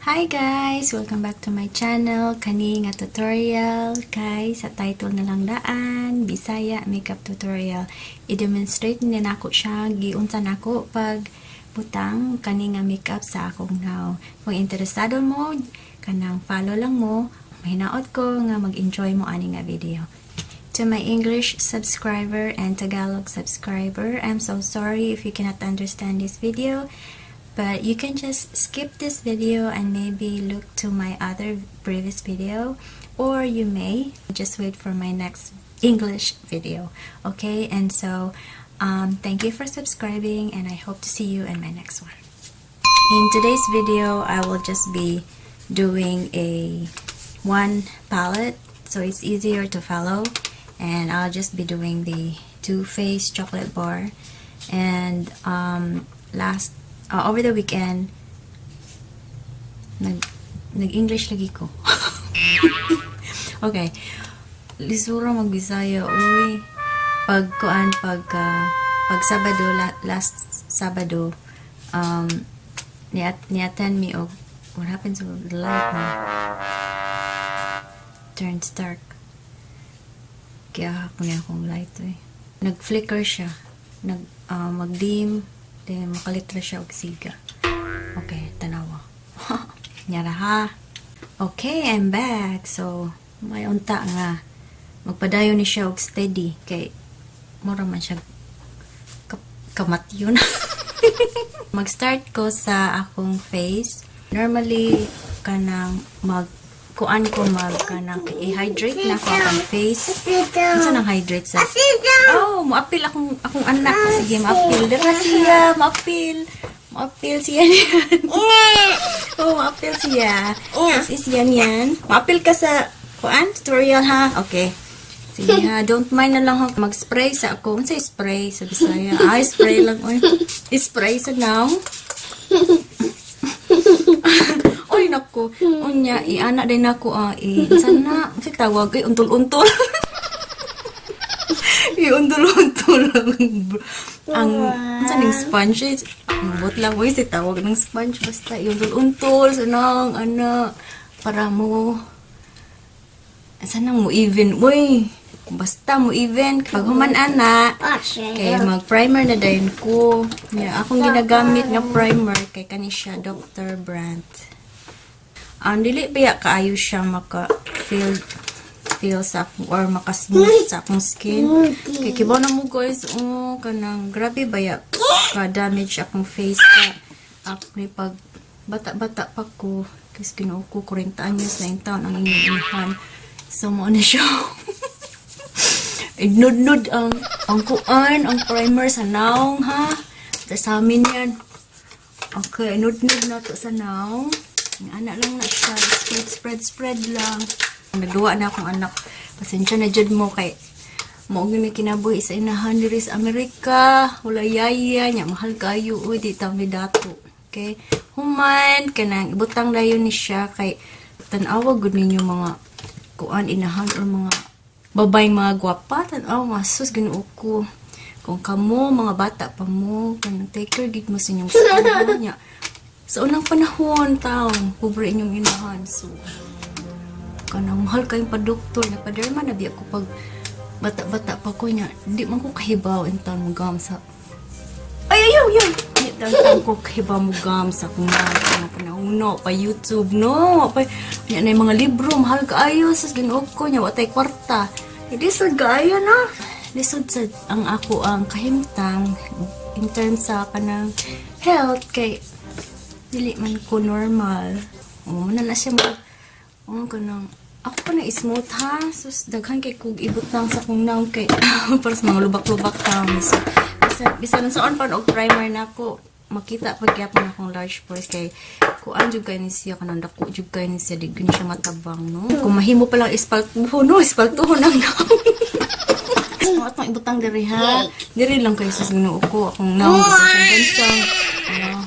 Hi guys! Welcome back to my channel. Kani nga tutorial kay sa title na lang daan, Bisaya makeup tutorial. I-demonstrate ni nako siya giunsa nako pag butang kani nga makeup sa akong nawong. Kung interesado mo, kanang follow lang mo. Mahinaot ko nga mag-enjoy mo ani nga video. To my English subscriber and Tagalog subscriber, I'm so sorry if you cannot understand this video, but you can just skip this video and maybe look to my other previous video, or you may just wait for my next English video. Okay, and so thank you for subscribing, and I hope to see you in my next one. In today's video, I will just be doing a one palette so it's easier to follow, and I'll just be doing the Too Faced Chocolate Bar. And last over the weekend, nag English lagi ko. Okay, lisura magbisaya, uy. Pag kuan, pag Sabado, last Sabado, ni attend mi og, what happens to the light now? Turns dark. Kaya ako niya akong light eh. Nag-flicker siya. Mag-dim, then makalitra siya og siga. Okay, tanawa. Nyara ha. Okay, I'm back. So, may unta nga magpadayon ni siya og steady kay mura man siya kamatyon. Mag-start ko sa akong face. Normally, kanang mag kuan ko, mag kanang i-hydrate na ko akong face. Unsa nang hydrate sa? Oh, moapil akong anak. Sige, moapil. Dira siya, moapil. Moapil siya niyan. Oh, maapil siya. This is yan yan. Maapil ka sa kuan tutorial ha. Okay. Sige ha, don't mind na lang ha. Mag-spray sa ako. Unsa spray sa Bisaya? Ay, spray lang oy. Spray sa nawong. Oy, nako. Unya, iana din ako ah. I, sana, unsa tawag ay untol-untol. I-untol-untol ang unsa ning sponge eh. Ambot lang oy si tawag ng sponge, basta i-untol-untol sa nang ana para mo sana mo even, uy, basta mo even. Pag human ana kay mag primer na dayon ko. Yeah, akong ginagamit nga primer kay kani siya, Dr. Brandt. Ang dili ba kaayo siya maka feel feel sa akong or maka smooth sa akong skin kay kibaw na mo guys, oh, kanang grabe baya ka damage akong face ka ako ni pag bata-bata pa ko kasi. Ginoo ko, 40 anyos na in taon ang inyong inahan, so mo na siya inudnod ang kuan, ang primer sa naong ha. Sa amin yan. Okay, inudnod na to sa naong. Ang anak lang na siya. Spread, spread, spread lang. Nagduwa na akong anak. Pasensya na jud mo kay mao gyud ni kinabuhi sa inahan diri sa Amerika. Wala yaya nya, mahal kayo uy, di ta mi dato. Okay? Human kanang ibutang dayon ni siya kay tan-awa gud ninyo mga kuan inahan or mga babaeng mga gwapa, tan-aw, masus, Ginoo ko. Kung kamo mga bata pa mo, kanang take care gid mo sa inyong skin nya. Sa unang panahon taong pobre inyong inahan, so kanang mahal kayong pa doktor. Napaderma na biya ko pag bata-bata pa ko niya. Di man ko kahibaw in taon mo gam sa, ay, ayaw, ayaw. Di taon ko kahibaw mo gam sa akong mga panahon, no, pa YouTube, no, pa nya na yung mga libro, mahal kaayo sa Ginoo ko nya, wa tay kwarta. Lisod kaayo na. Lisod sa ang ako ang kahimtang in terms sa kanang health kay dili man ko normal. Oh, na na siya mo. Oh, kanang ako pa na smooth ha. Sus, daghan kay kog ibutang sa akong naong kay para sa mga lubak-lubak taon. So, bisan saan pa og primer na ako, makita pag gyapon akong large pores kay kuan jud kay ni siya, kanang dako jud kay ni siya, di gyud siya matabang, no. Kung mahimo pa lang ispaltuhon, no, ispaltuhon ang naong. Ang atong ibutang diri ha. Diri lang kay, sus, Ginoo ko, akong naong gansang. Ano?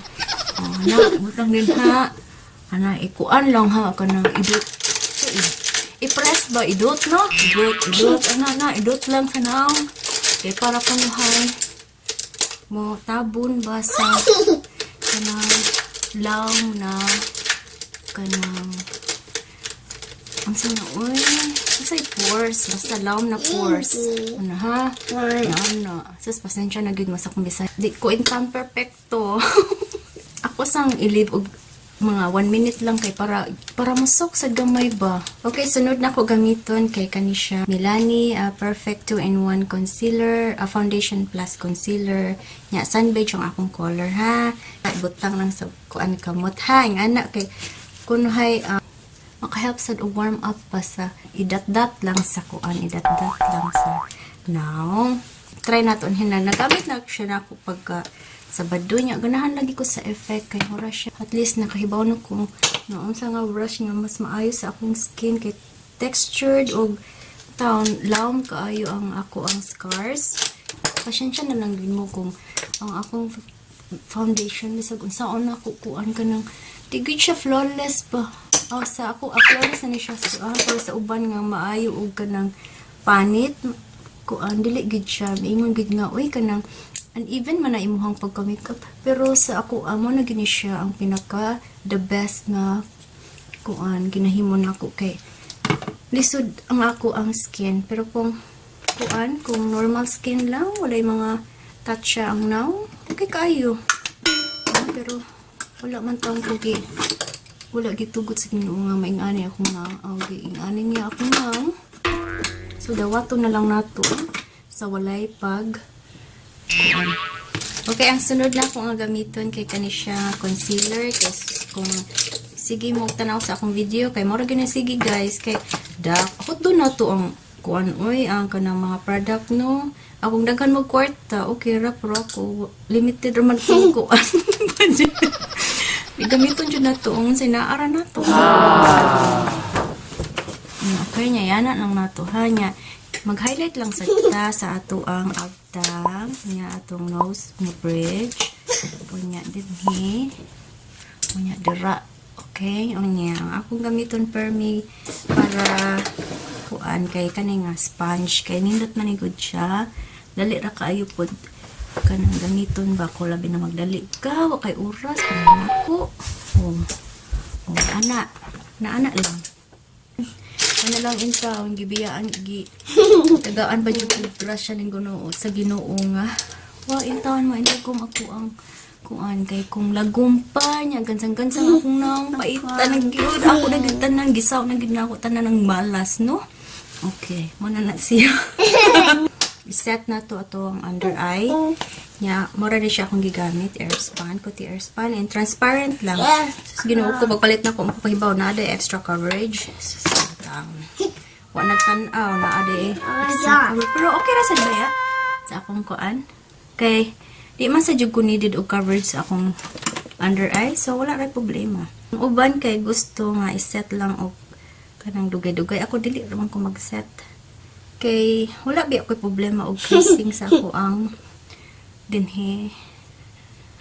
Oh, na, butang din ha. Ana, ikuan lang ha kanang idot. I-press ba idot, no? Idot, idot ana na, idot lang sa naong. Kay para kanuhay mo tabon ba sa kanang lawm na. kanang ang sana, oy, unsay pores, basta lawom na pores. Ano ha? Ano? Sus, pasensya na gyud mo sa akong Bisaya. Di ko in perfecto. Ako sang i-leave og mga 1 minute lang kay para musok sa gamay ba. Okay, sunod na ko gamiton kay kani siya Milani Perfect 2-in-1 Concealer, foundation plus concealer. Nya sun beige ang akong color ha. Butang lang sa kuan kamot ha. Ang ana kay kunohay makahelp sad og warm up pa sa idat-dat lang sa kuan, idat-dat lang sa now. Try nato hinan. Nagamit na siya na ako pagka Sabado niya. Ganahan lagi ko sa effect kay mura siya. At least nakahibaw na ko noon sa nga brush nga mas maayo sa akong skin kay textured og taon lawom kaayo ang ako ang scars. Pasensya na lang din mo kung ang akong foundation bisag unsaon na ako kuan ka ng di gyud siya flawless ba. Oh, sa ako flawless na ni siya sa, pero sa uban nga maayo og kanang panit kuan, dili gid siya maingon gid nga, "Uy, kanang uneven man na imuhang pagka-makeup." Pero sa ako, amo na gini siya ang pinaka the best nga kuan ginahimo nako kay lisod ang ako ang skin. Pero kung kuan, kung normal skin lang, walay mga touch siya ang now, okay kaayo. Pero wala man taong kugi, wala gitugot sa Ginoo nga maingani ako nga okay, ingani niya ako nga. So dawato na lang nato sa walay pag kuan. Okay, ang sunod na akong nga gamiton kay kani siya concealer kay kung sige mo tanaw sa akong video kay mura gyud na sige guys kay dark ako do na to ang kuan oy, ang kanang mga product no. Akong daghan mo kwarta, okay ra, pero ako limited ra man ko kuan budget. Gamiton jud na to ang sinaara na to. Okay niya, yana lang nato ha niya. Mag-highlight lang sa ta sa ato ang agtang, niya atong nose nga bridge. Unya dinhi. Unya dira. Okay, unya ang akong gamiton permi para kuan kay kani nga sponge kay nindot man ni gud siya. Dali ra kaayo pod kanang gamiton ba ko, labi na magdali ka, wa kay oras para nako. Oh, ana. Naana lang. Ano lang in town, gibiyaan, gi, tagaan ba jud og grasya ning Ginoo sa Ginoo nga. Wa in town mo lagom ako ang kuan kay kung lagom pa niya gansang-gansang akong naong paitan ang gyud ako na gyud tanan gisaw na gyud na ako tanan ng malas no. Okay, mo na na siya. I-set na to ato ang under eye. Nya, mura ni siya akong gigamit, airspun, kuti airspun, and transparent lang. Sus, Ginoo ko, magpalit na ko, mapahibaw na ada extra coverage. Sus, ang wa nagtan-aw na ada eh, extra coverage. Pero okay ra sa baya sa akong kuan. Kay di man sa jud ko needed og coverage sa akong under eye, so wala ra problema. Ang uban kay gusto nga i-set lang og kanang dugay-dugay. Ako dili ra man ko mag-set. Kay wala bi ako problema og creasing sa ako ang dinhi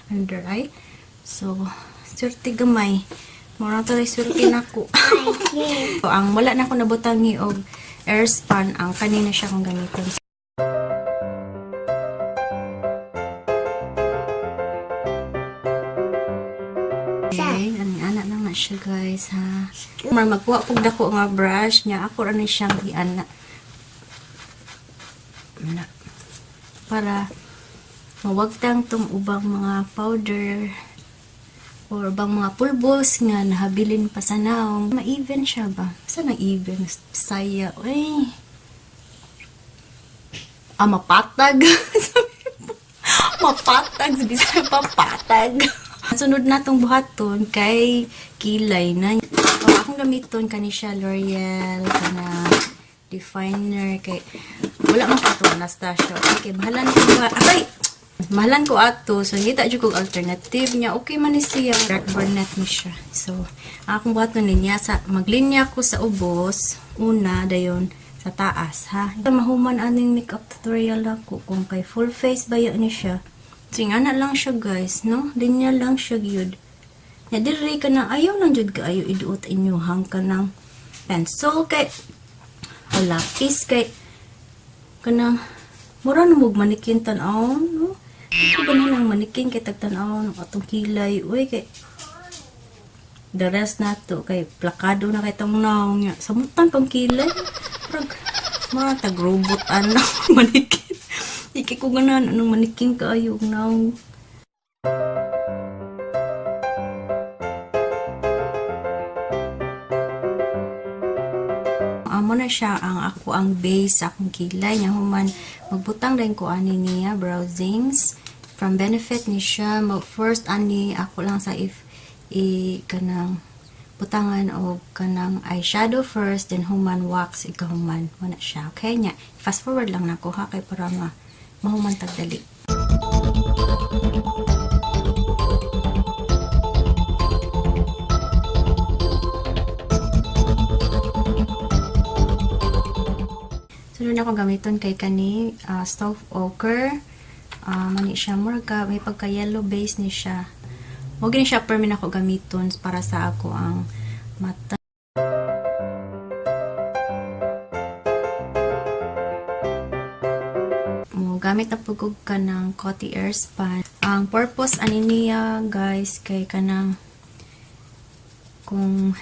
under eye. So, swerte gamay. Mura to rin swerte nako. So, ang wala na ako nabutangi og airspun ang kanina siya akong gamiton. Okay, ang ana lang na siya guys ha. Mar magkuha kog dako nga brush niya, ako ra ni siyang giana. Ana. Para mawagtang tong ubang mga powder or ubang mga pulbos nga nahabilin pa sa naong. Ma-even siya ba? Sa na even? Saya. Uy. Ah, mapatag. Mapatag. Sa Bisaya, papatag. Sunod na tong buhaton kay kilay na. Oh, akong gamiton kani siya L'Oreal kana definer kay wala man ko Anastasia. Okay, bahalan ko ba? Aray! Mahalan ko ato. So, ngita jud kog alternative niya. Okay man ni siya. Dark brunette ni siya. So, ang akong buhaton niya sa maglinya ko sa ubos. Una, dayon sa taas, ha? Mahuman aning makeup tutorial ako kung kay full face ba yun ni siya. So, nga na lang siya, guys, no? Linya lang siya, gyud. Nya diri ka na ayaw lang jud kaayo iduot inyuhang kanang pencil kay o lapis kay kanang mura na mog manikin tan-awon, no? Di ko ganahan ang manikin kay tagtan-awon ang atong kilay, uy, kay The rest na to kay plakado na kay tong naong niya. Samutan pang kilay. Murag mga tag robot ano manikin. Di kay ko ganahan anong manikin kaayo og naong. Amo na siya ang ako ang base sa akong kilay nya. Human, magbutang din ko ani niya browsings from Benefit ni siya. Mag first ani ako lang sa if i kanang butangan og kanang eyeshadow first, then human wax ikahuman mo na siya. Okay nya, fast forward lang nako ha, kay para ma mahuman tagdali. Sunod na akong gamiton kay kani Stove Ochre. Mani siya murag ka may pagka yellow base ni siya. Mo gini siya permi nako gamiton para sa ako ang mata. Mo gamit na pud og kanang Coty Airspun. Ang purpose ani niya, guys, kay kanang kung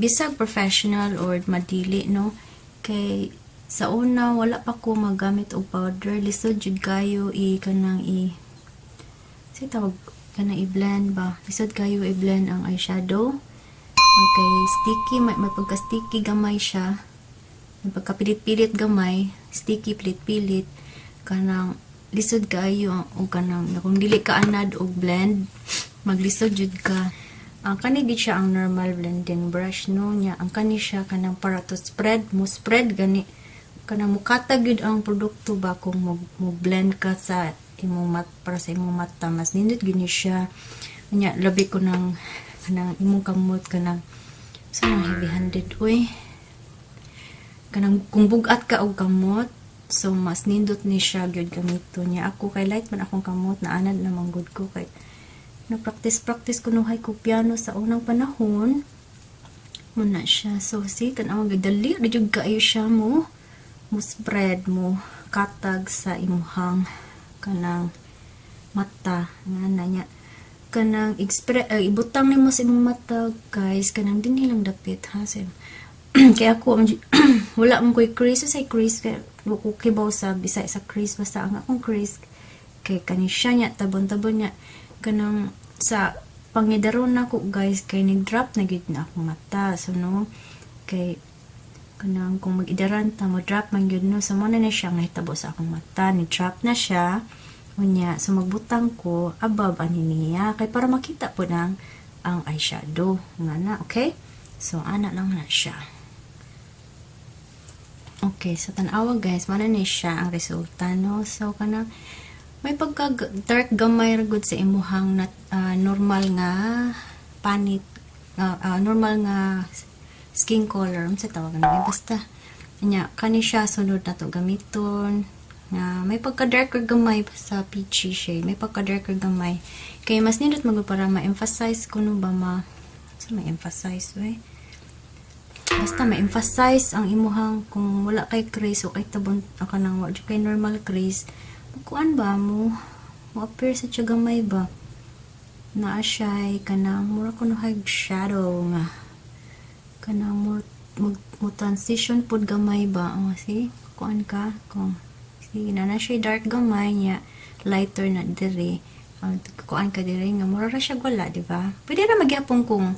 bisag professional or madili, no, kay sa una wala pa ko magamit og powder, lisod jud kayo i kanang i say tawag kanang i-blend ba, lisod kayo i-blend ang eyeshadow. Okay, sticky, may pagka sticky gamay siya, may pagka pilit-pilit gamay, sticky, pilit-pilit, kanang lisod kaayo og kanang kung dili ka anad og blend, maglisod jud ka. Ang kani gid siya ang normal blending brush, no, nya ang kani siya kanang para to spread, mo spread gani, kanang mukatag gyud ang produkto ba kung mo blend ka sa imong mat para sa imong mata, mas nindot gyud ni siya. Nya labi ko nang kanang imong kamot, kanang sa nang heavy handed uy, kanang kung bugat ka og kamot, so mas nindot ni siya gyud gamito niya. Ako kay light man akong kamot, naanad naman gud ko kay na practice practice ko nuhay ko piano sa unang panahon muna siya. So see, tan-aw, dali ra jud kaayo siya mo spread, mo katag sa imuhang kanang mata nga na niya kanang expre ibutang nimo sa imong mata, guys, kanang dinhi lang dapit ha. So, kaya ako wala man ko'y crease sa crease, kay wa ko kibaw sa Bisaya sa crease. Basta ang akong crease kay kani siya niya tabon-tabon niya kanang sa pangidaron nako, guys, kay nag-drop na gyud na akong mata. So no, kay kanang kung mag-idaran ta, mo drop man gyud, no. So mo na siya ang nahitabo sa akong mata, ni drop na siya. Unya, so magbutang ko above ani niya kay para makita po nang ang eyeshadow nga na. Okay, so ana lang na siya. Okay, so tan-awa, guys, mana ni siya ang resulta, no. So kanang may pagka dark gamay ra gud sa imuhang nat, normal nga panit, normal nga skin color unsa tawag na, basta nya kani siya sunod na to gamiton nga may pagka darker gamay sa peachy shade, may pagka darker gamay kay mas nindot magud para ma-emphasize kuno ba, ma sa ma-emphasize we, basta ma-emphasize ang imuhang kung wala kay crease o kay tabon kanang wa jud kay normal crease, kuan ba, mo appear sa siya gamay ba, naa siya kanang mura kuno hay shadow nga kanang mo transition pud gamay ba. Oh, see, kuan ka kung see na siya dark gamay niya, lighter na diri. Kuan ka diri nga mura ra siya wala, di ba? Pwede ra magyapon kung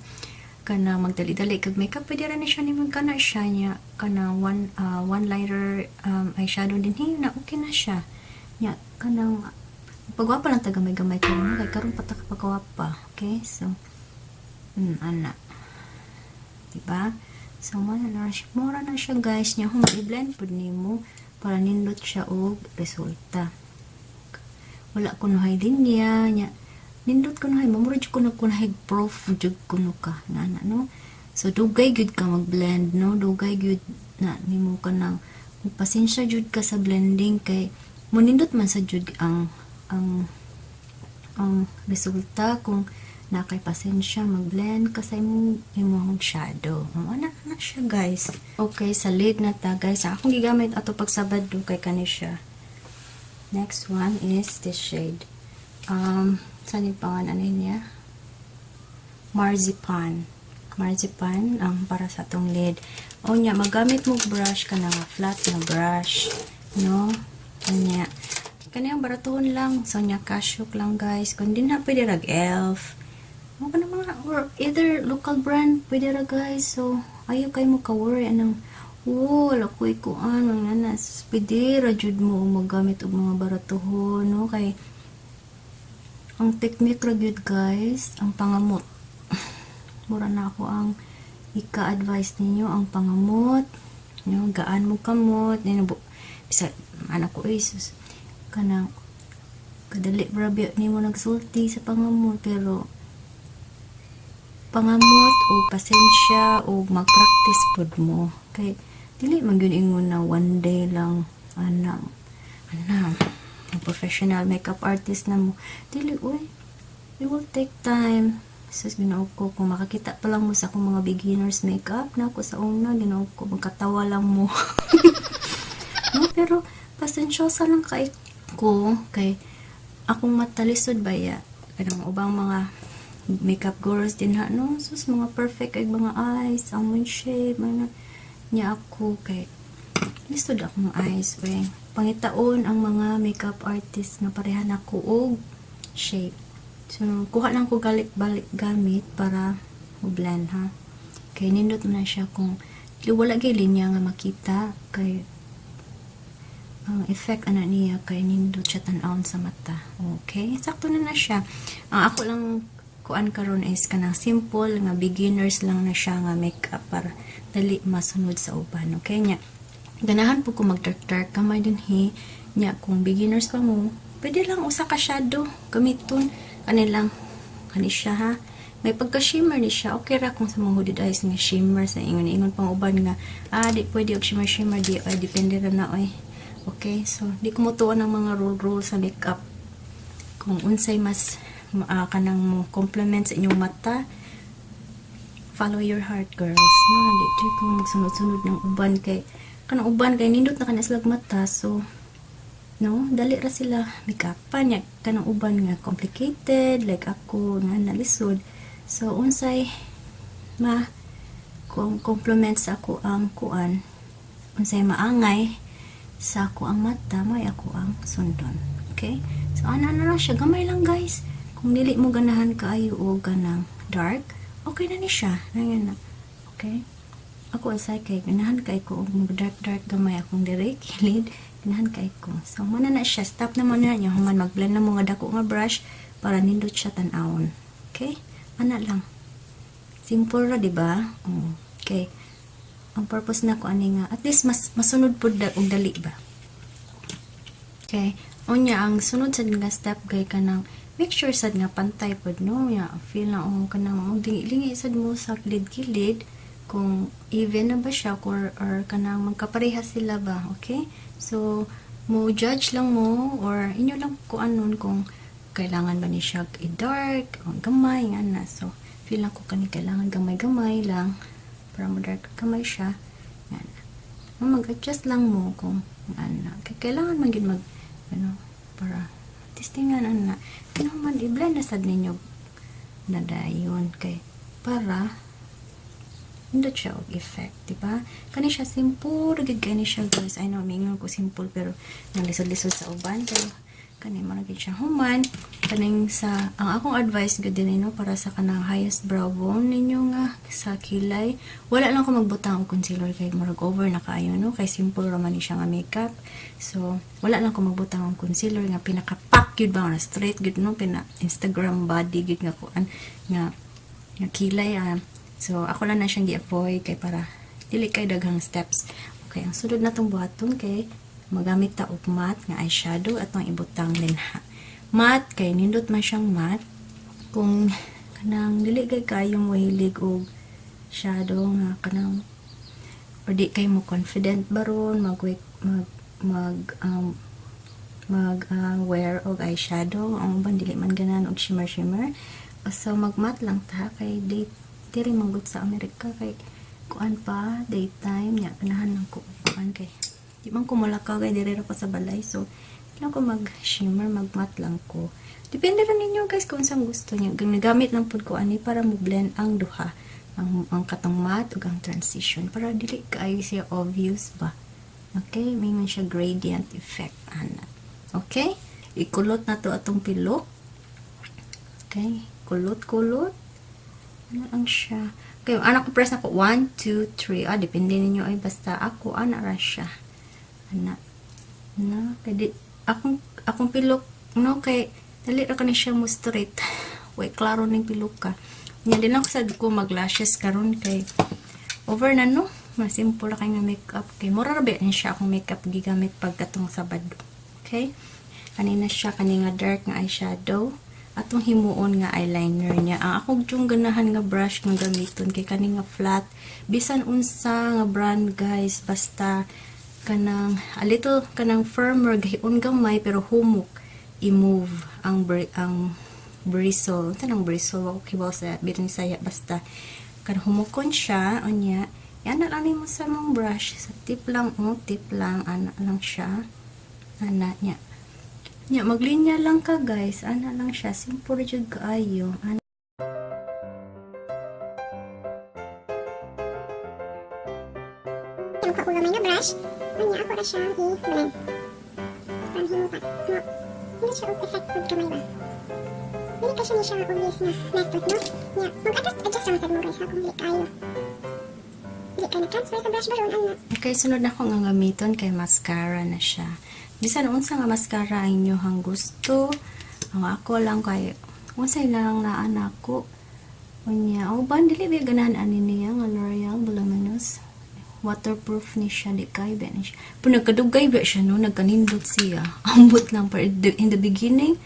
kana magdali-dali kag makeup, pwede ra ni siya nimo kana siya niya kana one lighter eyeshadow din hi na, okay na siya nya. Kanang pagwapa lang ta gamay-gamay karon kay karon pa ta pagwapa. Okay, so ana, diba? So mo na siya, mura na siya, guys. Nya kung i-blend pud nimo para nindot siya og resulta. Wala ko hay linya nya, nindot ko hay mamura jud ko na kuno proof jud kuno ka nga na, no. So dugay gyud ka mag-blend, no, dugay gyud na nimo kanang pasensya jud ka sa blending kay munindot man sa jud ang resulta kung na kay pasensya mag-blend ka sa imong shadow. Oh, ana na siya, guys. Okay, sa lid na ta, guys. Ang akong gigamit ato pag Sabado kay kani siya. Next one is this shade. Saan yung pangalan niya? Marzipan. Marzipan ang para sa atong lid. O nya, magamit mo brush ka na nga flat na brush, no? Nya, kaniyang baratuhon lang. So nya, Kashuk lang, guys. Kung di na pwede rag Elf. Mo ka na mga or either local brand pwede ra, guys. So ayaw kay mo ka worry anang, "Oh, wala ko ikuan mga na." Pwede ra jud mo maggamit og mga baratuhon, no, kay ang technique ra gyud, guys, ang pangamot. Mura na ako ang ika-advise ninyo, ang pangamot, no? Gaan mo kamot nino, bisa anak ko eh, sus, kanang kadali ra biya nimo nagsulti sa pangamot, pero pangamot o pasensya o mag-practice pud mo kay dili man gyud ingon na one day lang ana ana ang professional makeup artist na mo. Dili oy, it will take time. Sus, Ginoo ko, kung makakita pa lang mo sa akong mga beginners makeup na ako sa una, Ginoo ko, magkatawa lang mo, no? Pero pasensyosa lang kay ko kay akong mata lisod baya. Kanang ubang mga makeup gurus din ha, no, sus, mga perfect ay mga eyes, almond shape mga niya. Ako kay lisod akong eyes we. Pangitaon ang mga makeup artist nga pareha nako og shape. So kuha lang ko galit balik gamit para mo blend ha, kay nindot man na siya kung wala gyud linya nga makita, kay ang effect ana niya kay nindot siya tan-awon sa mata. Okay, sakto na na siya. Ang ako lang kuan karon is kanang simple nga beginners lang na siya nga makeup para dali masunod sa uban. Okay nya, ganahan po ko mag dark dark kamay din hi nya. Kung beginners pa mo, pwede lang usa ka shadow gamiton kanilang kani siya ha. May pagka shimmer ni siya. Okay ra kung sa mga hooded eyes nga shimmer sa ingon ingon pang uban nga, "Ah, di pwede og shimmer shimmer." Di ay, depende ra na oy. Okay, so di ko motuon ang mga rule rule sa makeup. Kung unsay mas kanang mo complement sa inyong mata, follow your heart, girls, no? Di ko magsunod-sunod ng uban kay kanang uban kay nindot na kana sila mata, so no, dali ra sila makeup pa niya. Kanang uban nga complicated like ako nga nalisod. So unsay ma kung complement sa ako ang kuan, unsay maangay sa ako ang mata, may ako ang sundon. Okay, so ana na lang siya, gamay lang, guys. Kung dili mo ganahan kaayo og ganang dark, okay na ni siya. Ngayon na okay. Ako asay kay ganahan kay ko og mag dark dark gamay akong dire kilid, ganahan kay ko. So mana na siya, stop na mo na niya. Human, mag-blend na mo nga dako nga brush para nindot siya tan-awon. Okay, ana lang, simple ra, di ba? Oh, okay, ang purpose na ko ani nga at least mas masunod pud og dali ba. Okay, unya ang sunod sad nga step kay kanang make sure sad nga pantay pod, no? Ya, feel na oh kanang oh, lingi sad mo sa kilid-kilid kung even na ba siya or kanang magkapareha sila ba. Okay, so mo judge lang mo or inyo lang kuanon kung kailangan ba ni siya i-dark o gamay nga na. So feel lang ko kani kailangan gamay-gamay lang para mo dark gamay siya nga na. Mag-adjust lang mo kung ano kay kailangan man gyud mag ano para testingan ana. Man i-blend na sad ninyo na dayon kay para nindot siya og effect, di ba? Kani siya simple ra gyud kani siya, guys. I know mingon ko simple pero nalisod-lisod sa uban, pero kani man gyud siya. Human, kaning sa ang akong advice gud din no para sa kanang highest brow bone ninyo nga sa kilay, wala lang ko magbutang og concealer kay murag over na kaayo, no, kay simple ra man ni siya nga makeup. So wala lang ko magbutang og concealer nga pinaka-pack gyud ba, na straight gyud, no, pina Instagram body gyud nga kuan nga nga kilay ah. So ako lang na siyang gi-avoid kay para dili kay daghang steps. Okay, ang sunod na tong buhaton kay magamit ta og matte nga eyeshadow atong ibutang din ha. Matte kay nindot man siyang matte. Kung kanang dili kay kayo mo hilig og shadow nga kanang or di kay mo confident baron mag mag mag um, mag wear og eyeshadow, ang uban dili man ganan og shimmer shimmer, so mag matte lang ta kay day diri manggod sa Amerika kay kuan pa, daytime nya ganahan lang ko kuan kay di man ko mulakaw kay diri ra ko sa balay, so lang ko mag shimmer, mag matte lang. ko. Depende ra ninyo, guys, kung unsang gusto niyo. Ginagamit lang pud ko ani para mo blend ang duha. Ang katong matte ug ang transition para dili kaayo siya obvious ba. Okay, may man siya gradient effect ana. Okay? Ikulot na to atong pilok. Okay, kulot kulot. Ano lang siya. Okay, anak ko press na ko 1 2 3. Ah, depende ninyo ay, basta ako ana ra siya. Ana. Na kay di akong pilok, no, kay dali ra kani siya mo straight. Way klaro ning pilok ka. Nya di lang ko sad ko mag lashes karon kay over na, no. Mas simple ra kay nga makeup kay mura ra ba ni siya akong makeup gigamit pag katong Sabado. Okay? Kanina siya kani nga dark nga eyeshadow atong himuon nga eyeliner niya. Ang ako jung ganahan nga brush nga gamiton kay kani nga flat. Bisan unsa nga brand, guys, basta kanang a little kanang firmer gahion gamay pero humok i-move ang bristle. Tanang bristle, wa ko kibaw sa Binisaya, basta kan humukon siya. Unya yan na lang nimo sa mong brush sa tip lang, oh, tip lang, ana lang siya, ana niya. Nya maglinya lang ka, guys, ana lang siya, simple jud kaayo, ana. Ang ko gamay nga brush, unya ako ra siyang i-blend. Para himuta. No, hindi siya og effect og gamay ba. Dili ka siya ni siya obvious na method, no? Nya, mag-adjust adjust lang sad mo, guys, ha, kung dili kaayo. Dili kayo na-transfer sa brush baron, ana. Okay, sunod na akong ang gamiton kay mascara na siya. Bisan unsa nga mascara ang inyong gusto. Ang ako lang kay unsay lang na anak ko. Unya, oh, ban dili ba ganahan ani niya nga L'Oreal Voluminous. Waterproof ni siya, di kay ba ni siya. Pero nagkadugay ba siya, no, nagkanindot siya. Ambot lang pa in the beginning.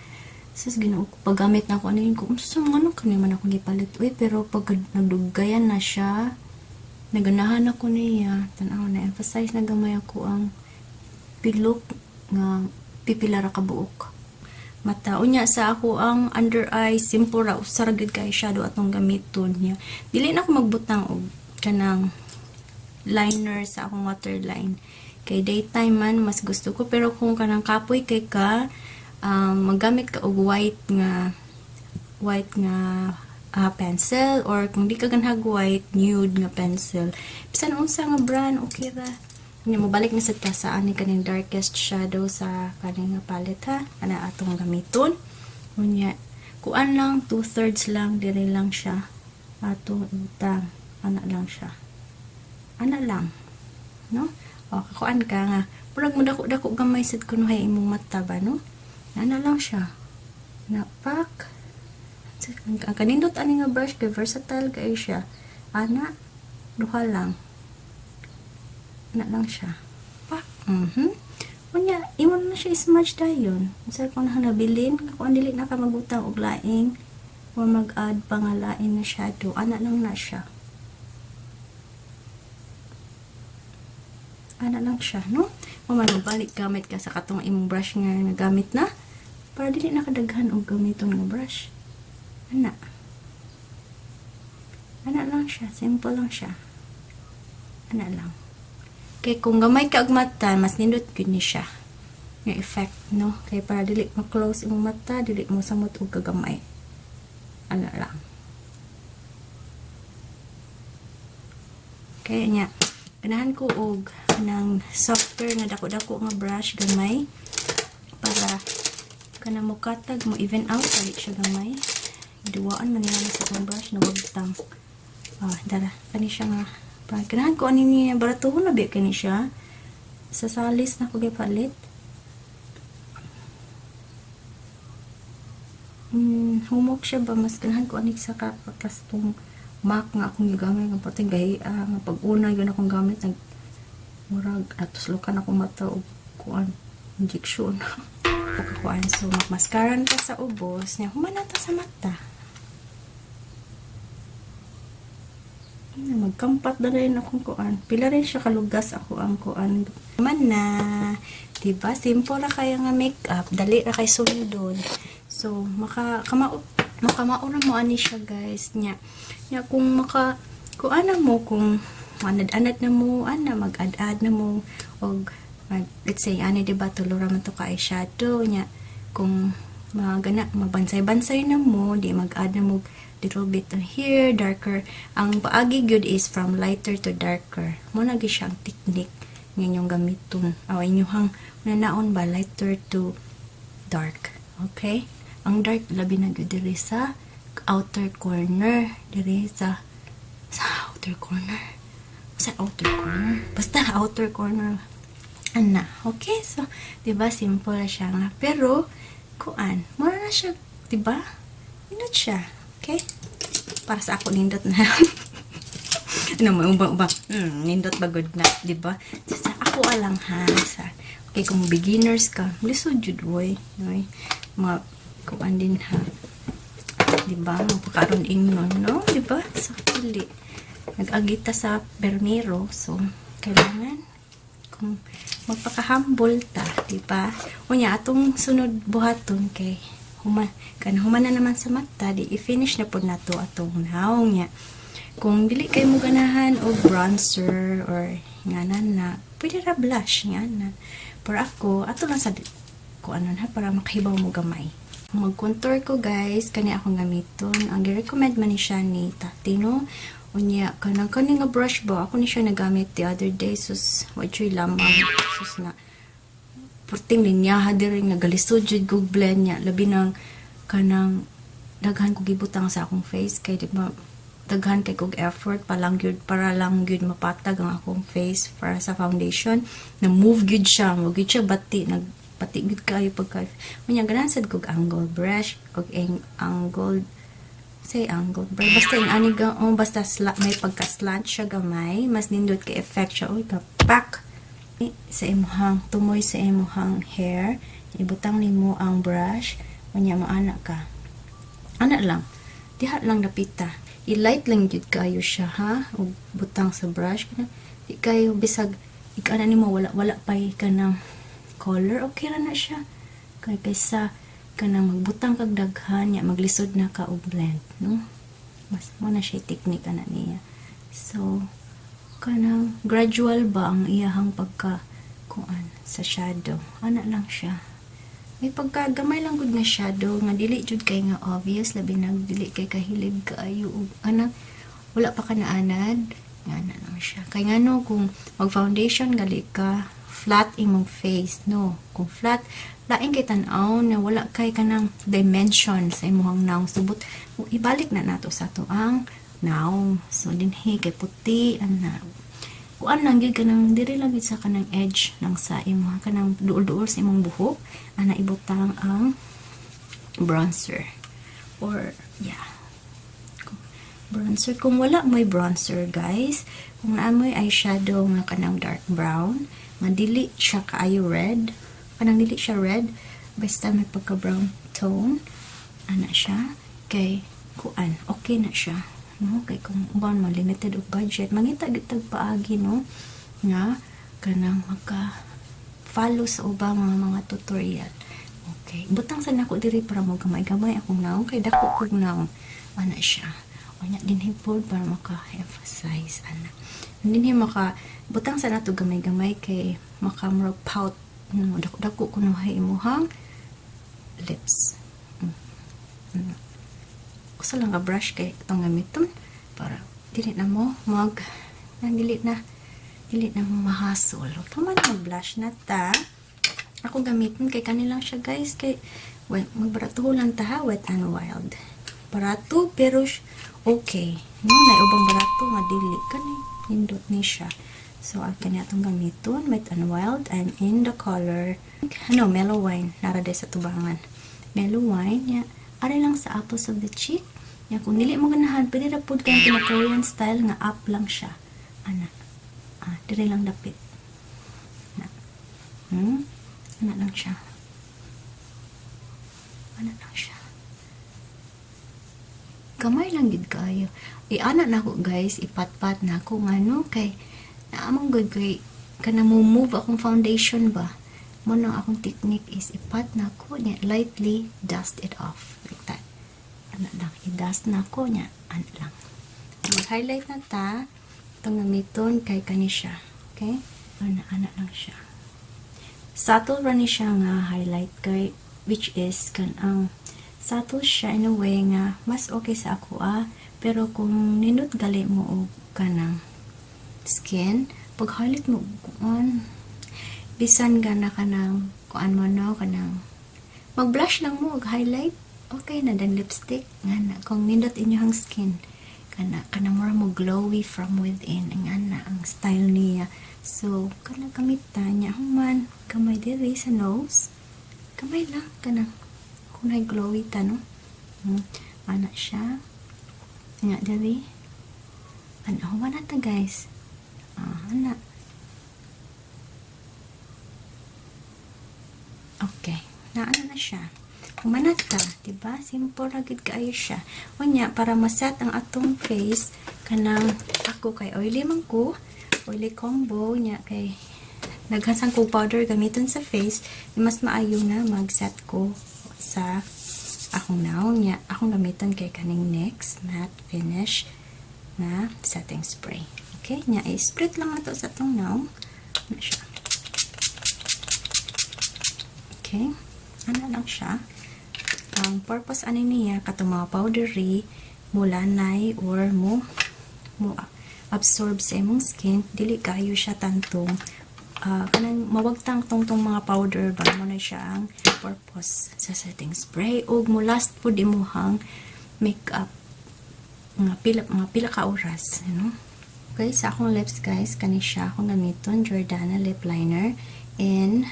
Sus, Ginoo ko, paggamit na ako ano yun ko, unsa nga ano kani man akong gipalit. Uy, pero pag nagdugayan na siya, naganahan ako niya. Tanaw na, emphasize na gamay ako ang pilok nga pipila ra ka buok mata. Unya sa ako ang under eye, simple ra, usa ra gyud kay shadow atong gamiton niya. Dili na ako magbutang og kanang liner sa akong waterline kay daytime man mas gusto ko, pero kung kanang kapoy kay ka, maggamit ka og white nga pencil or kung di ka ganhag white, nude nga pencil, bisan unsa nga brand, okay ra. Nya mobalik na sad ta sa ani kaning darkest shadow sa kaning nga palette ha, ana atong gamiton. Unya kuan lang, 2/3 lang diri lang siya atong ibutang, ana lang siya, ana lang, no. O kakuan ka nga murag mo dako-dako gamay sad kuno hay imong mata ba, no. Ana lang siya, napak ang kanindot ani nga brush kay versatile kay siya. Ana, duha lang, ana lang siya, pak. Unya imo na siya smudge dayon. Unsa kung na nabilin kung dili na ka magbutang og laing or mag-add pa nga lain na shadow, ana lang na siya, ana lang siya, no. O man balik gamit ka sa katong imong brush nga nagamit na para dili na kadaghan og gamiton nga brush. Ana, ana lang siya, simple lang siya, ana lang. Kay kung gamay ka og mata, mas nindot gyud ni siya nga effect, no, kay para dili ma-close imong mata, dili mo samot og kagamay, ana lang. Kaya niya ganahan ko og kanang softer nga dako-dako nga brush gamay para kana mo katag mo even out dali siya gamay. Duwaan man niya sa akong brush na wagtang. Ah, dara kani siya nga brand. Ganahan ko ani niya, baratuhon na ba kani siya, sa salis na ko gipalit. Humok siya ba, mas ganahan ko ani sa kakas tong MAC nga akong gigamit nga pating gahi nga pag-una yun akong gamit, nag murag natuslokan ako mata og kuan, injection pagkakuan. So magmascara ka sa ubos niya, human na ta sa mata. Ano, magkampat na rin akong kuan. Pila rin siya kalugas ako ang kuan. Man na, diba? Simple ra kaya nga makeup. Dali ra kay sundon. So, makamao ra mo ani siya, guys. Nya, nya kung maka, kuan na mo, kung anad-anad na mo, ana, mag-add-add na mo, og, let's say, ani, diba, tulo ra man to ka eyeshadow, nya, kung Magana mabansay-bansay na mo, di mag-add na mo little bit on here, darker. Ang paagi gyud is from lighter to darker. Mao na gyud siya ang technique nga inyong gamiton. Aw inyong nanaon ba, lighter to dark. Okay? Ang dark, labi na gyud diri sa outer corner, diri sa outer corner. Sa outer corner. Basta outer corner. Ana, okay? So, 'di ba, simple na siya nga. Pero kuan, mura na siya, 'di ba? Nindot siya. Okay? Para sa ako, nindot na. Ano mo ubang ubang nindot ba gud na, 'di ba? Sa ako alang ha, sa okay, kung beginners ka, lisod jud oy. Oy. Mga kuan din ha. 'Di ba? Magpakaron ingnon, no? 'Di ba? So dili. Nag-agita sa permiro, so kailangan kung magpaka-humble ta, 'di ba? Unya atong sunod buhaton kay huma kan human na naman sa mata, di i-finish na pud nato atong nawong niya. Kung dili kay mo ganahan og bronzer or nga na, pwede ra blush nga na. Pero ako, ato lang sa kung ano na para makahibaw mo gamay. Mag-contour ko, guys, kani akong gamiton. Ang gi-recommend man ni siya ni Tati, no? Unya, kanang kani nga brush ba, ako ni siya nagamit the other day, sus, wa jud lamang, sus na, perting linyaha diri nga galisod jud kog blend niya, labi nang kanang daghan ko gibutang sa akong face kay di ba daghan kay kog effort pa lang gyud para lang gyud mapatag ang akong face para sa foundation na move gyud siya mo gyud siya bati nag pati gyud kayo pagka. Unya ganahan sad kog angle brush og angled, say angled brush, basta yung ani ga, oh, basta may pagka-slant siya gamay, mas nindot kay effect siya. Uy, kapak sa imuhang tumoy, sa imuhang hair, ibutang nimo ang brush, unya maana ka, ana lang, diha lang dapita, i-light lang jud kayo siya ha, ug butang sa brush kana di kayo bisag ikana nimo wala wala pay kanang color, okay ra na siya kay kaysa kanang magbutang kag daghan nya maglisod na ka og blend, no? Mas mo na siya technique ana niya. So kanang gradual ba ang iyahang pagka kuan sa shadow, ana lang siya. May pagka gamay lang gud nga shadow nga dili jud kay nga obvious, labi na dili kay kahilig kaayo og ana, wala pa ka naanad nga, ana lang siya. Kay ngano, kung mag foundation gali ka, flat imong face, no? Kung flat, lain kay tan-aw na wala kay kanang dimension sa imong nawong. Subot ibalik na nato sa ato ang nawong. So dinhi kay puti ana, kuan lang gyud, kanang diri lang gyud sa kanang edge ng sa imong kanang duol-duol sa imong buhok ana, ibutang ang bronzer or, yeah, bronzer. Kung wala mo'y bronzer, guys, kung naa mo'y eyeshadow nga kanang dark brown nga dili siya kaayo red, kanang dili siya red, basta may pagka brown tone ana siya, kay kuan, okay na siya, no? Kay kung uban mo limited og budget, mangita gyud tag paagi, no, nga kanang maka follow sa ubang mga tutorial. Okay, butang sa nako diri para mo gamay-gamay akong naong kay dako kog naong, ana siya. Unya dinhi pod para maka-emphasize ana. Dinhi maka butang sa nato gamay-gamay kay maka murag pout, no, dako-dako kuno hay imuhang lips. Usa lang ka brush kay itong gamiton para dili na mo mag na dili na mo mahasol. Tama na, mag-blush na ta. Ako gamitin kay kanilang siya, guys, kay well, magbarato lang ta ha, Wet and Wild. Barato pero okay. No, na ubang barato nga dili kani nindot ni siya. So, ang kanya atong gamiton, Wet and Wild, and in the color, ano, Mellow Wine, nara sa tubangan. Mellow Wine, ya, ari lang sa apples of the cheek. Ya, kung dili mo ganahan, pwede ra pud kay pina Korean style nga up lang siya. Ana. Ah, diri lang dapit. Na. Ana lang siya. Ana lang siya. Gamay lang gid kayo. Iana na ako, guys, ipatpat na ako ngano kay naamang gud kay kana mo move akong foundation ba. Mo nang akong technique is ipat na ako niya, lightly dust it off like that. Ana lang, i-dust na ako niya, ana lang. Mag-highlight na ta. Itong gamiton kay kani siya. Okay? Ana, ana lang siya. Subtle ra ni siya nga highlight kay Which is kanang subtle siya in a way nga mas okay sa ako ah. Pero kung nindot gali mo og kanang skin, pag highlight mo kuan, bisan gana kanang kuan mo, no, kanang mag-blush lang mo og highlight, okay na dan lipstick nga na kung nindot inyong skin, kana kana mura mo glowy from within ang ana ang style niya. So kana gamita niya, human gamay diri sa nose, gamay lang, kana kung nay glowy ta, no. Ana siya nga diri, ana, human na ta, guys. Ah, ana. Okay. Naano na siya. Human na ta, diba? Simple ra gid kaayo siya. Unya, para maset ang atong face, kanang ako kay oily man ko, oily combo nya, kay naghansang ko powder gamiton sa face, mas maayo nga mag-set ko sa akong naong nya. Akong gamiton kay kaning NYX matte finish nga setting spray. Okay, nya i-spread lang nato sa atong naong. Ano siya? Okay. Ano lang siya. Ang purpose ani niya, katong mga powdery, mulanay or mo absorb sa imong skin, dili kayo siya tantong kanang mawagtang tong mga powder ba. Mo na siya ang purpose sa setting spray ug mo last pud imuhang makeup mga pila ka oras. Okay, sa akong lips, guys, kani siya akong gamiton, Jordana lip liner in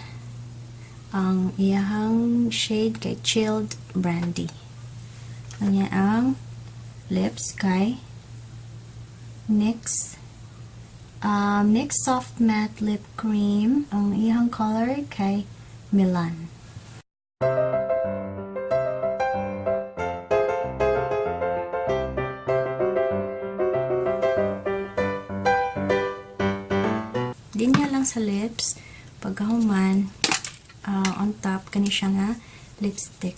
ang iyahang shade kay Chilled Brandy. Ang ang lips kay NYX NYX Soft Matte Lip Cream. Ang iyahang color kay Milan. Din niya lang sa lips, pagkahuman, on top, kani siya nga lipstick.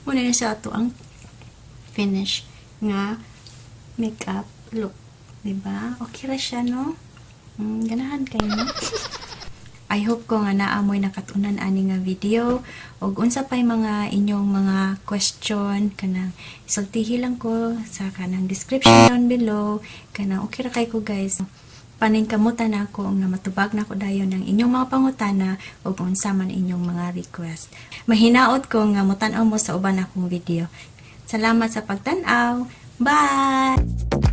Muna na siya ato ang finish nga makeup look. Diba? Okay ra siya, no? Ganahan kayo, no? I hope ko nga naa moy nakatunan ani nga video ug unsa pay mga inyong mga question, kanang isultihi lang ko sa kanang description down below. Kanang okay ra kay ko, guys. Paningkamutan nako nga matubag nako dayon ng inyong mga pangutana ug unsa man inyong mga request. Mahinaot ko nga motan-aw mo sa uban akong video. Salamat sa pagtan-aw. Bye.